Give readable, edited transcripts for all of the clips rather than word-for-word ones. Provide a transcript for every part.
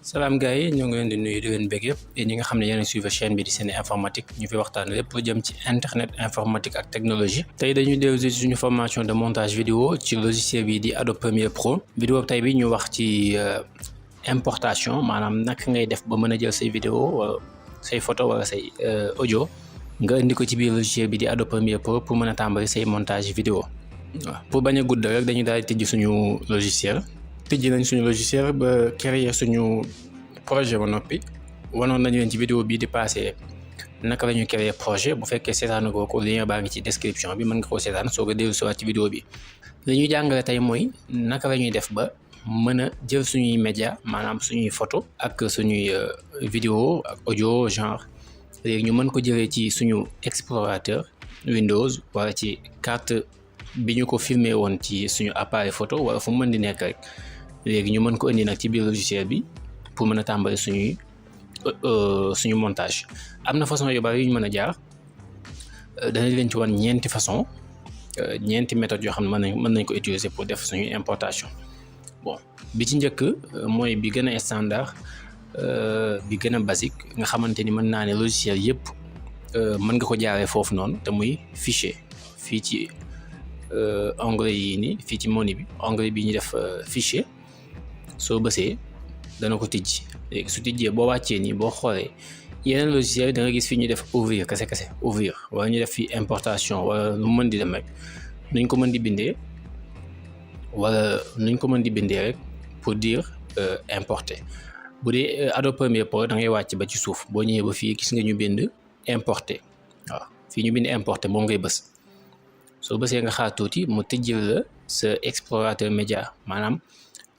salaam gars yi ñoo ngi leen di nuyu di leen bëgg yëpp et ñi nga xam ne yéen a suivre chaîne bi di Sene Informatique ñu fi waxtaan lépp lu jëm ci internet informatique ak technologie. tey dañuy dellu si suñu formation de montage vidéo ci logiciel bi di Adobe Premiere Pro. vidéo tey bi ñu wax ci importation maanaam naka ngay def ba mën a jël say vidéo wala say photo wala say audio nga indi ko ci biir logiciel bi di Adobe Premiere Pro pour mën a tàmbali say montage vidéo. waaw pour bañ a gudd rek dañuy daal di tijji suñu logiciel. tijji nañ suñu logiciel ba créer suñu projet ba noppi wanoon nañu leen ci vidéo bii di passé naka la ñuy créer projet bu fekkee seetaan ko lien baa ngi ci description bi mën nga koo seetaan soo ko dellu siwaat ci vidéo bi. li ñuy jàngale tey mooy naka la ñuy def ba mën a jël suñuy média maanaam suñuy photo ak suñuy vidéo ak audio genre léegi ñu mën ko jëlee ci suñu explorateur Windows wala ci carte bi ñu ko filmé woon ci suñu appareil photo wala fu mu mën di nekk rek. léegi ñu mën ko indi nag ci biir logiciel bi pour mën a tàmbali suñu montage am na façon yu bari yu ñu mën a jaar danañ leen ci wan ñeenti façon ñeenti méthodes yoo xam ne mën nañ ko utiliser pour def suñu importation. bon bi ci njëkk mooy bi gën a standard bi gën a basique nga xamante ni mën naa ne logiciel yëpp mën nga ko jaaree foofu noonu te muy fichier fii ci onglet yi nii fii ci menu bi onglet bi ñu def fichier. soo bësee dana ko tijji léegi su tijjee boo wàccee nii boo xoolee yeneen logiciel da nga gis fi ñu def ouvrir kese ouvrir wala ñu def fi importation wala lu mën di dem rek nuñ ko mën di bindee wala nuñ ko mën di bindee rek pour dire importer. bu dee Adobe Premiere Pro da ngay wàcc ba ci suuf boo ñëwee ba fii gis nga ñu bind importer waaw fii ñu bind importer moom ngay bës soo bësee nga xaar tuuti mu tijjil la sa explorateur média maanaam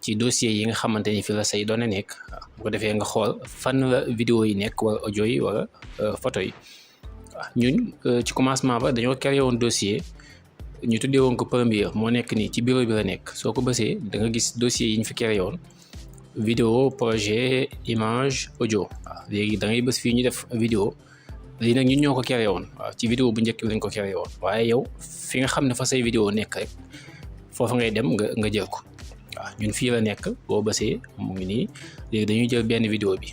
ci dossier yi nga xamante ni fi la say données nekk bu ko defee nga xool fan la vidéo yi nekk wala audio yi wala photo yi waaw ñun ci commencement ba dañoo créé woon dossier ñu tuddee woon ko Premiere moo nekk nii ci bureau bi la nekk soo ko bësee da nga gis dossier yi ñu fi créé woon vidéo projet image audio waaw léegi da ngay bës fii ñu def vidéo lii nag ñun ñoo ko créé woon waaw ci vidéo bu njëkk bi lañ ko créé woon waaye yow fi nga xam ne fa say vidéo nekk rek foofu ngay dem nga jël ko. waaw ñun fii la nekk boo bësee mu ngi nii léegi dañuy jël benn vidéo bi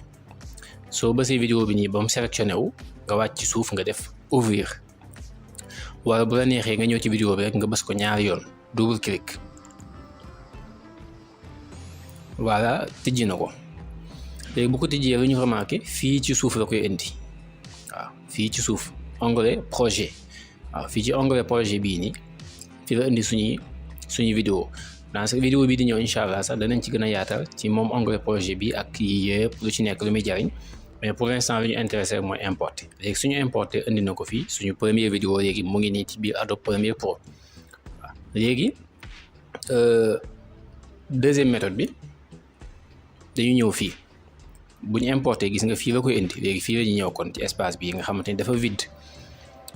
soo bësee vidéo bi nii ba mu sélectionné wu nga wàcc ci suuf nga def ouvrir wala bu la neexee nga ñëw ci vidéo bi rek nga bës ko ñaari yoon double clic voilà tijji na ko léegi bu ko tijjee lu ñu remarqué fii ci suuf la koy indi waaw fii ci suuf onglet projet waaw fii ci onglet projet bii nii fii la indi suñuy vidéo dans cette vidéo bi di ñëw incha allah sax danañ ci gën a yaatal ci moom onglet projet bi ak yii yëpp lu ci nekk lu muy jariñ mais pour l'instant li ñu intéressé mooy importer léegi suñu importer indi na ko fii suñu première vidéo léegi mu ngi nii ci biir Adobe Premiere Pro waaw léegi deuxième méthode bi dañu ñëw fii bu ñu importer gis nga fii la koy indi léegi fii la ñu ñëw kon ci espace bi nga xamante ni dafa vide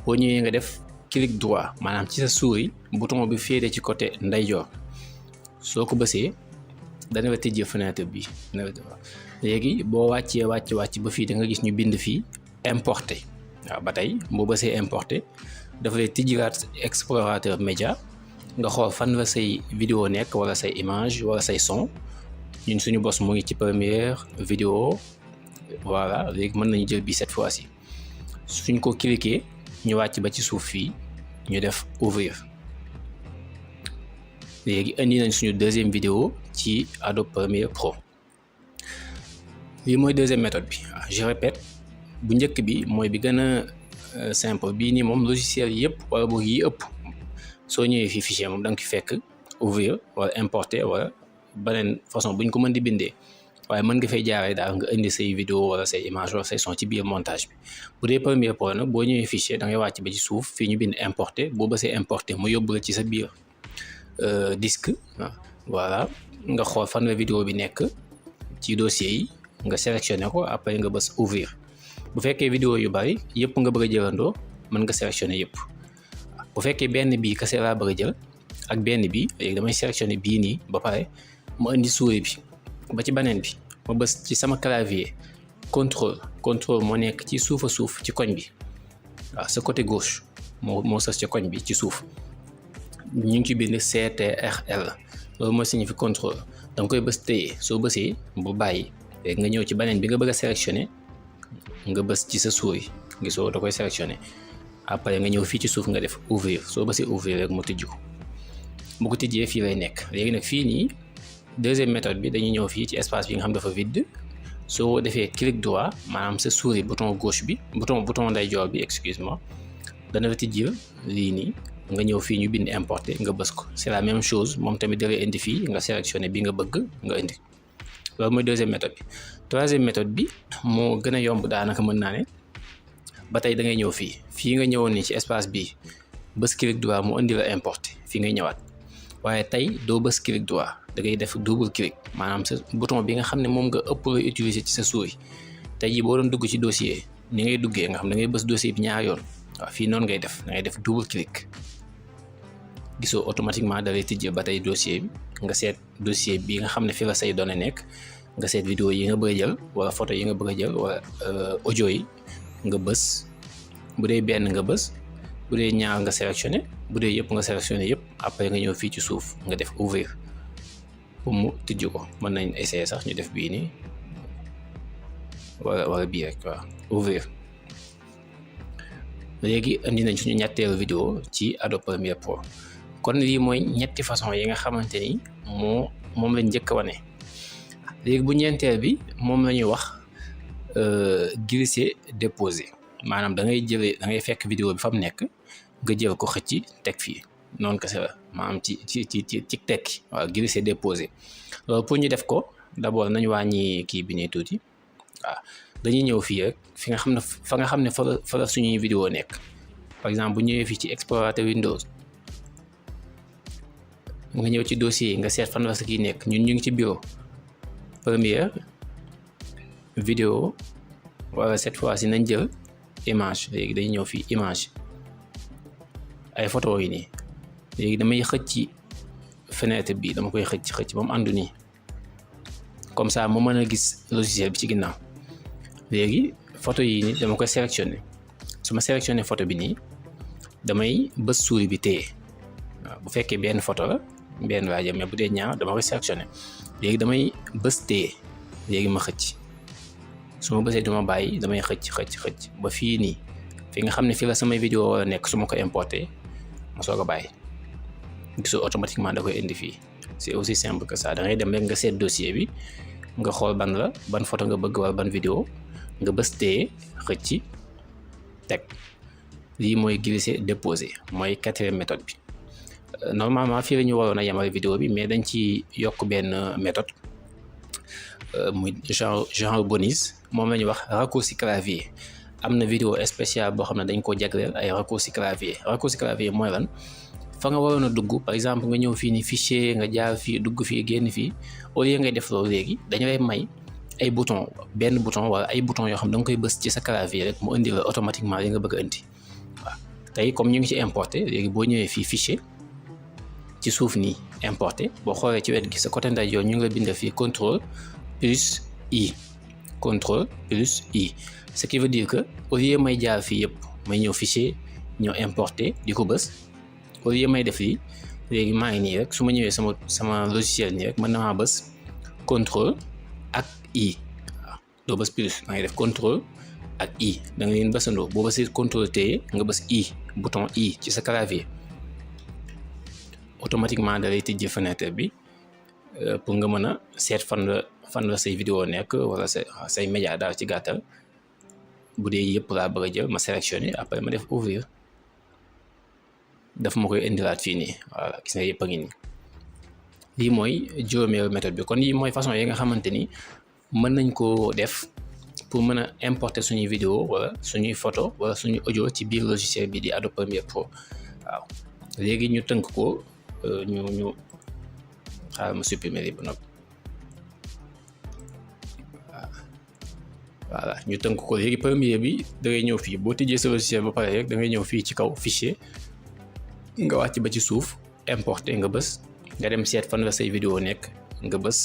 boo ñëwee nga def clic droit maanaam ci sa souris bouton bi féete ci côté ndeyjoor. soo ko bësee dana la tijjee fenêtre bi léegi boo wàccee wàcc ba fii da nga gis ñu bind fii importer waaw ba tey boo bësee importer dafa lay tijjiwaat explorateur média nga xool fan la say vidéo nekk wala say image wala say son ñun suñu bos mu ngi ci première vidéo voilà léegi mën nañu jël bi cette fois-ci suñ ko cliquer ñu wàcc ba ci suuf fii ñu def ouvrir. léegi indi nañ suñu deuxième vidéo ci Adobe Premiere Pro lii mooy deuxième méthode bi je répète bu njëkk bi mooy bi gën a simple bii nii moom logiciel yëpp wala boog yi ëpp soo ñëwee fii fichier moom da nga ci fekk ouvrir wala importer wala beneen façon buñ ko mën di bindee waaye mën nga fay jaaree daal nga indi say vidéo wala say image wala say son ci biir montage bi bu dee Premiere Pro nag boo ñëwee fichier da ngay wàcc ba ci suuf fii ñu bind importer boo bësee importer mu yóbbu la ci sa biir disque voilà nga xool fan la vidéo bi nekk ci dossier yi nga sélectionné ko après nga bës ouvrir bu fekkee vidéo yu bari yëpp nga bëgg a jëlandoo mën nga sélectionné yëpp bu fekkee benn bii kese laa bëgg a jël ak benn bii léegi damay sélectionné bii nii ba pare ma indi souris bi ba ci beneen bi ma bës ci sama clavier contrôle moo nekk ci suufa suuf ci koñ bi waaw sa côté gauche moo sës ci koñ bi ci suuf ñu ngi ci bind CTRL loolu mooy signifie contrôle da nga koy bës téye soo bësee bu bàyyi léegi nga ñëw ci beneen bi nga bëgg a sélectionné nga bës ci sa souris gisoo da koy sélectionné après nga ñëw fii ci suuf nga def ouvrir soo bësee ouvrir rek mu tijju ko bu ko tijjee fii lay nekk. léegi nag fii nii deuxième méthode bi dañuy ñëw fii ci espace bi nga xam dafa vide soo defee clic droit maanaam sa souris bouton gauche bi bouton ndeyjoor bi excuse-moi dana la tijjil lii nii nga ñëw fii ñu bind importer nga bës ko. c'est la même chose moom tamit da lay indi fii nga sélectionné bi nga bëgg nga indi. loolu mooy deuxième méthode bi. troisième méthode bi moo gën a yomb daanaka mën naa ne ba tey da ngay ñëw fii nga ñëwoon ni ci espace bi bës clic droit mu indi la importer fii ngay ñëwaat waaye tey doo bës clic droit da ngay def double clic maanaam sa bouton bi nga xam ne moom nga ëpp lay utiliser ci sa souris. tey jii boo doon dugg ci dossier ni ngay duggee nga xam da ngay bës dossier bi ñaar yoon waaw fii noonu ngay def da ngay def double clic gisoo automatiquement da lay tijjee ba tey dossier bi nga seet dossier bi nga xam ne fi la say données nekk nga seet vidéo yi nga bëgg a jël wala photo yi nga bëgg a jël wala audio yi nga bës bu dee benn nga bës bu dee ñaar nga sélectionné bu dee yëpp nga sélectionné yëpp après nga ñëw fii ci suuf nga def ouvrir pour mu tijji ko. mën nañ essayer sax ñu def bii nii wala bii rek waaw ouvrir. léegi indi nañ suñu ñetteelu vidéo ci Adobe Premiere Pro. kon lii mooy ñetti façon yi nga xamante ni moom lañ njëkk a wane. léegi bu ñeenteel bi moom la ñuy wax glisser déposer maanaam da ngay fekk vidéo bi fa mu nekk nga jël ko xëcc teg fii noonu kese la maanaam ci tekki waaw glisser déposer. loolu pour ñu def ko d'abord nañu wàññi kii bi nii tuuti waaw dañuy ñëw fii rek fa nga xam ne fa la suñuy vidéo nekk. par exemple bu ñëwee fii ci explorateur Windows nga ñëw ci dossier yi nga seet fan la sa kii nekk ñun ñu ngi ci bureau première vidéo wala cette fois ci nañ jël image. léegi dañuy ñëw fii image ay photo yi nii léegi damay xëcc ci fenêtre bi dama koy xëcc ba mu àndu nii comme ça mu mën a gis logiciel bi ci ginnaaw. léegi photo yi nii dama koy sélectionné su ma sélectionné photo bi nii damay bës souris bi téye waaw bu fekkee benn photo la benn rajo mais bu dee ñaar dama koy sélectionné léegi damay bës téye léegi ma xëcc su ma bësee duma bàyyi damay xëcc ba fii nii fi nga xam ne fii la samay vidéo war a nekk su ma ko importé ma soog a bàyyi gisoo automatiquement da koy indi fii. c'est aussi simple que ça da ngay dem rek nga seet dossier bi nga xool ban photo nga bëgg wala ban vidéo nga bës téye xëcc teg. lii mooy glisser déposer mooy quatrième méthode bi. normalement fii la ñu waroon a yemale vidéo bi mais dañ ci yokk benn méthode muy genre bonus moom la ñuy wax raccourci clavier. am na vidéo spéciale boo xam ne dañ ko jagleel ay raccourci clavier mooy lan fa nga waroon a dugg par exemple nga ñëw fii ni fichier nga jaar fii dugg fii génn fii au lieu ngay def loolu léegi dañu lay may ay benn bouton wala ay bouton yoo xam da nga koy bës ci sa clavier rek mu indi la automatiquement li nga bëgg a indi waaw. tey comme ñu ngi ci importer léegi boo ñëwee fii fichier ci suuf nii importer boo xoolee ci wet gi sa côté ndeyjoor ñu ngi la bindal fii contrôle plus I ce qui veut dire que au lieu may jaar fii yëpp may ñëw fichier ñëw importer di ko bës au lieu may def lii léegi maa ngi nii rek su ma ñëwee sama logiciel nii rek mën na maa bës contrôle ak I waaw doo bës plus maa ngi def contrôle ak I da nga leen bësandoo boo bësee contrôle téye nga bës I bouton I ci sa clavier automatiquement da lay tijji fenêtre bi pour nga mën a seet fan la say vidéo nekk wala say média daal ci gàttal. bu dee yëpp laa bëgg a jël ma sélectionné après ma def ouvrir daf ma koy indilaat fii nii voilà gis nga yëpp a ngi nii. lii mooy juróomeelu méthode bi. kon yi mooy façon yi nga xamante ni mën nañ koo def pour mën a importer suñuy vidéo wala suñuy photo wala suñuy audio ci biir logiciel bi di Adobe Premiere Pro waaw. léegi ñu tënk ko ñu xaaral ma supprimer lii ba noppi voilà ñu tënk ko. léegi premier bi da ngay ñëw fii boo tijjee sa logiciel ba pare rek da ngay ñëw fii ci kaw fichier nga wàcc ba ci suuf importer nga bës nga dem seet fan la say vidéo nekk nga bës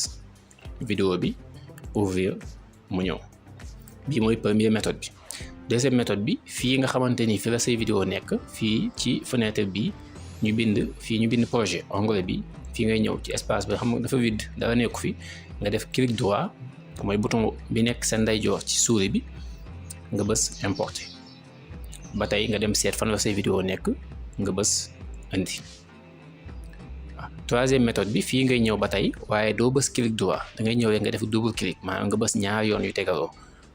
vidéo bi ouvrir mu ñëw. bii mooy première méthode bi. deuxième méthode bi fii nga xamante ni fi la say vidéo nekk fii ci fenêtre bi ñu bind projet onglet bi fii ngay ñëw ci espace bi xam nga dafa vide dara nekku fi nga def clic droit mooy bouton bi nekk sa ndeyjoor ci souris bi nga bës importer. ba tey nga dem seet fan la say vidéo nekk nga bës indi. waaw troisième méthode bi fii ngay ñëw ba tey waaye doo bës clic droit da ngay ñëwee nga def double clic maanaam nga bës ñaar yoon yu tegaloo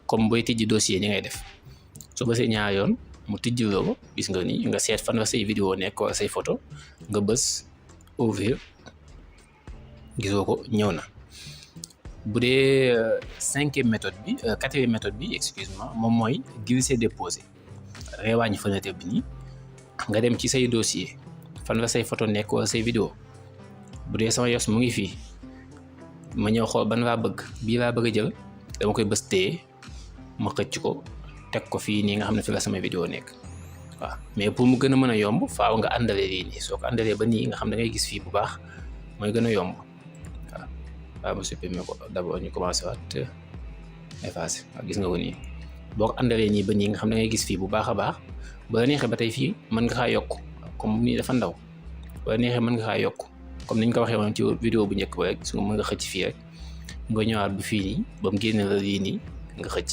comme booy tijji dossier ni ngay def. soo bësee ñaar yoon mu tijji la ko gis nga ni nga seet fan la say vidéo nekk wala say photo nga bës ouvrir gisoo ko ñëw na. bu dee quatrième méthode bi excuse-moi moom mooy glisser déposer. ngay wàññi fenêtre bi nii nga dem ci say dossier fan la say photo nekk wala say vidéo bu dee sama yos mu ngi fii ma ñëw xool ban laa bëgg bii laa bëgg a jël dama koy bës téye ma xëcc ko teg ko fii nii nga xam ne fi la sama vidéo nekk. waaw mais pour mu gën a mën a yomb faaw nga àndalee lii nii soo ko àndalee ba nii nga xam da ngay gis fii bu baax mooy gën a yomb. waaw ma supprimer ko d'abord ñu commencé waat effacer waaw gis nga ko nii boo ko àndalee nii ba nii nga xam da ngay gis fii bu baax a baax ba la neexee ba tey fii mën nga xaa yokk comme nii dafa ndaw ba la neexee mën nga xaa yokk comme niñ ko waxee woon ci vidéo bu njëkk ba rek su mën nga xëcc fii rek nga ñëwaat bu fii nii ba mu génne la lii nii nga xëcc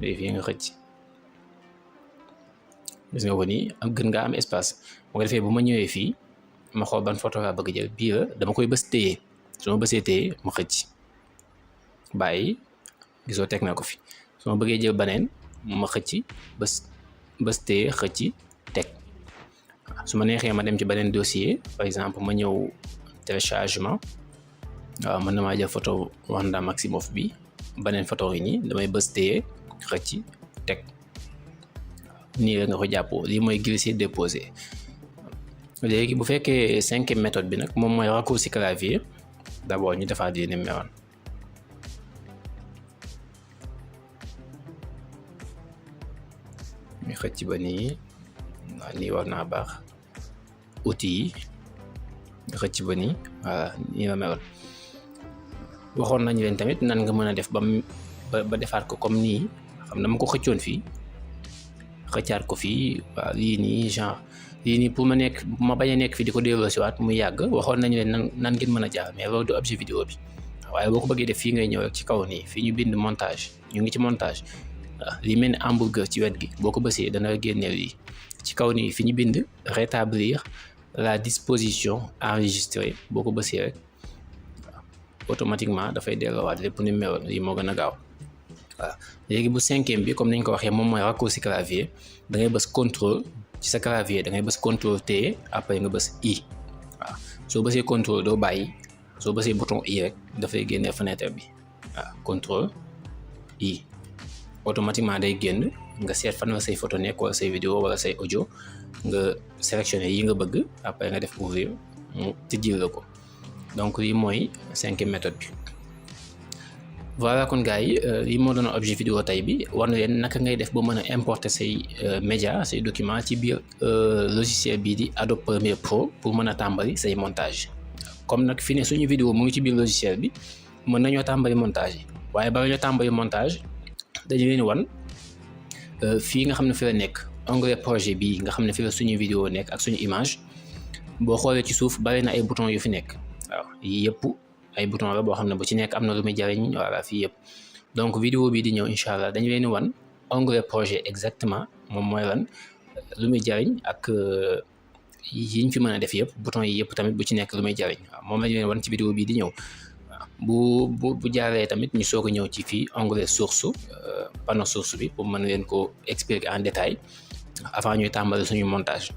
fii nga xëcc gis nga ko nii am gën ngaa am espace bu ko defee bu ma ñëwee fii ma xool ban photo laa bëgg jël bii la dama koy bës téye su ma bësee téye ma xëcc bàyyi gisoo teg na ko fi su ma bëggee jël beneen ma xëcc bës téye xëcc teg. su ma neexee ma dem ci beneen dossier par exemple ma ñëw téléchargement waaw mën na maa jël photo Wanda Maximoff bi beneen photo yi nii damay bës téye xëcc teg nii la nga ko jàppoo lii mooy glisser déposer. léegi bu fekkee cinquième méthode bi nag moom mooy raccourci clavier d'abord ñu defaat yi ni mewoon. ñu xëcc ba nii waaw nii war naa baax outils yi nga xëcc ba nii voilà nii la mewoon. waxoon nañu leen tamit nan nga mën a def ba defaat ko comme nii xam na ma ko xëccoon fii xëccaat ko fii waaw lii nii genre lii nii pour ma bañ a nekk fii di ko delloo si waat mu yàgg waxoon nañu leen nan ngeen mën a jaar mais loolu du objet vidéo bi waaye boo ko bëggee def fii ngay ñëw rek ci kaw nii fii ñu bind montage ñu ngi ci montage waaw lii mel ni hamburger ci wet gi boo ko bësee dana génneel lii ci kaw nii fi ñu bind rétablir la disposition enregistrée boo ko bësee rek waaw automatiquement dafay delloowaat lépp ni meloon lii moo gën a gaaw. waaw léegi bu cinquième bi comme niñ ko waxee moom mooy raccourci clavier da ngay bës contrôle ci sa clavier da ngay bës contrôle T après nga bës I waaw soo bësee contrôle doo bàyyi soo bësee bouton I rek dafay génnee fenêtre bi waaw contrôle I automatiquement day génn nga seet fan la say photo nekk wala say vidéo wala say audio nga sélectionné yi nga bëgg après nga def ouvrir mu tijjil la ko donc lii mooy cinquième méthode bi. voilà kon gars yi lii moo doon objet vidéo tey bi war na leen naka ngay def ba mën a importer say média say document ci biir logiciel bii di Adobe Premiere Pro pour mën a tàmbali say montage comme nag fi ne suñu vidéo mu ngi ci biir logiciel bi mën nañoo tàmbali montage yi waaye ba ñoo tàmbali montage dañu leen wan fii nga xam ne fi la nekk onglet projet bii nga xam ne fi la suñu vidéo nekk ak suñu image boo xoolee ci suuf bari na ay boutons yu fi nekk waaw yii yëpp ay bouton la boo xam ne bu ci nekk am na lu muy jariñ voilà fii yëpp donc vidéo bii di ñëw incha allah dañu leen wan onglet projet exactement moom mooy lan lu muy jariñ ak yiñ fi mën a def yëpp bouton yi yëpp tamit bu ci nekk lu muy jariñ waaw moom lañu leen wan ci vidéo bii di ñëw waaw bu jaaree tamit ñu soog a ñëw ci fii onglet source panneau source bi pour mën leen ko expliquer en détail avant ñuy tàmbali suñu montage.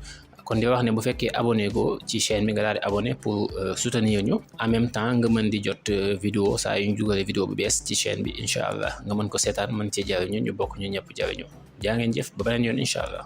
kon di wax ne bu fekkee abonné go ci chaîne bi nga daal di abonné pour soutenir ñu en même temps nga mën di jot vidéo saa yu ñu dugalee vidéo bu bees ci chaîne bi incha allah nga mën ko seetaan mën cee jariñu ñu bokk ñu ñëpp jariñu jaa ngeen jëf ba beneen yoon incha allah.